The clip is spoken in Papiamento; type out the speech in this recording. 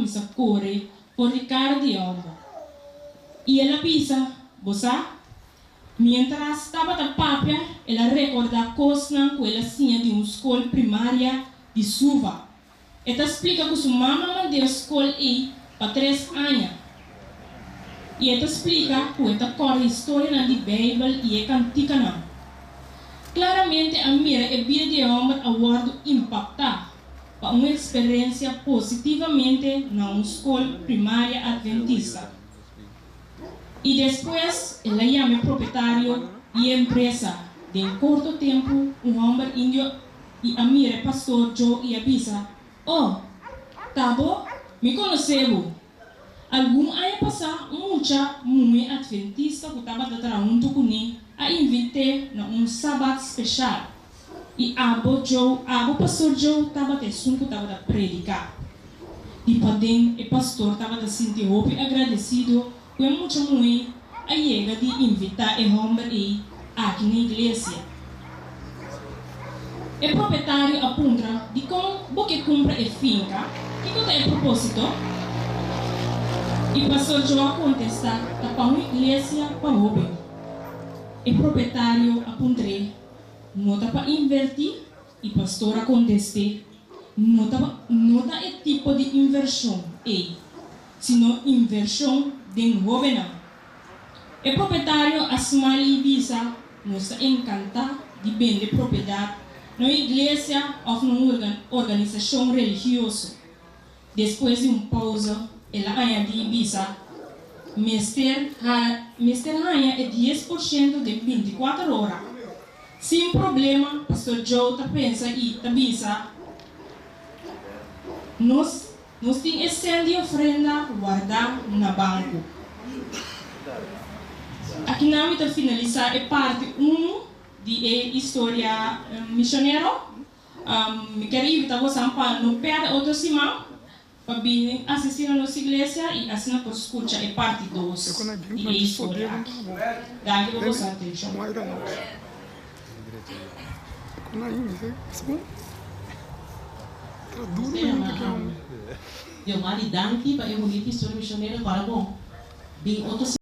kuminsá kore for di kara di e hòmber. I el a bisa, Bo sa? Miéntras tabata papia, el a rekordá kosnan ku el a siña di un skol primaria di Suva. E ta splika ku su mama mand'é skol ei pa tres aña. I e ta splika ku e ta kòrda historianan di Beibel i e kantikanan. Klaramente a mira e bida di e hòmber a wòrdu impaktá pa un eksperensia positivamente na un skol primaria atventista. I despues el a yama e propietario di e empresa. Den korto tempu un hòmber indio i a mira e pastor Joe i a bisa, Oh, ta bo? Mi konosé bo! Algun aña pasá un mucha muhé atventista ku tabata traha huntu kuné a invit'é na un sabat speshal. I abo, Joe, abo pastor Joe tabata esun ku tabata prediká. Di paden e pastor tabata sinti hopi agradesido ku e mucha muhé a yega di invitá e hòmber ei aki na iglesia. E propietario a puntra, Dikon bo ke kumpra e finka? Kiko ta e propósito? I pastor Joe a kontestá, Ta pa un iglesia pa hóben. E propietario a puntr'é, No ta pa invertí? I pastor a kontest'é, No ta, no ta e tipo di invershon ei, sino invershon den hóbennan. E propietario a smile i bisa, Nos ta enkantá di bende propiedat na un iglesia òf na un organisashon religioso. Despues di un pousa, el a añadí i bisa, Mester mester haña e 10% den 24 ora. Sin problema, Pastor Joe ta pensa i ta bisa, Nos tin e sèn di ofrenda wardá na banko. Aki nan mi ta finalisá e parti unu di e historia misionero. Mi kier invitá bosan pa no pèrdè otro siman pa bini asistí na nos iglesia i asina por skucha e parti dos di e historia aki. Danki pa boso atenshon. Diomari, danki pa e bunita historia misionero. Para bon. Bin otro.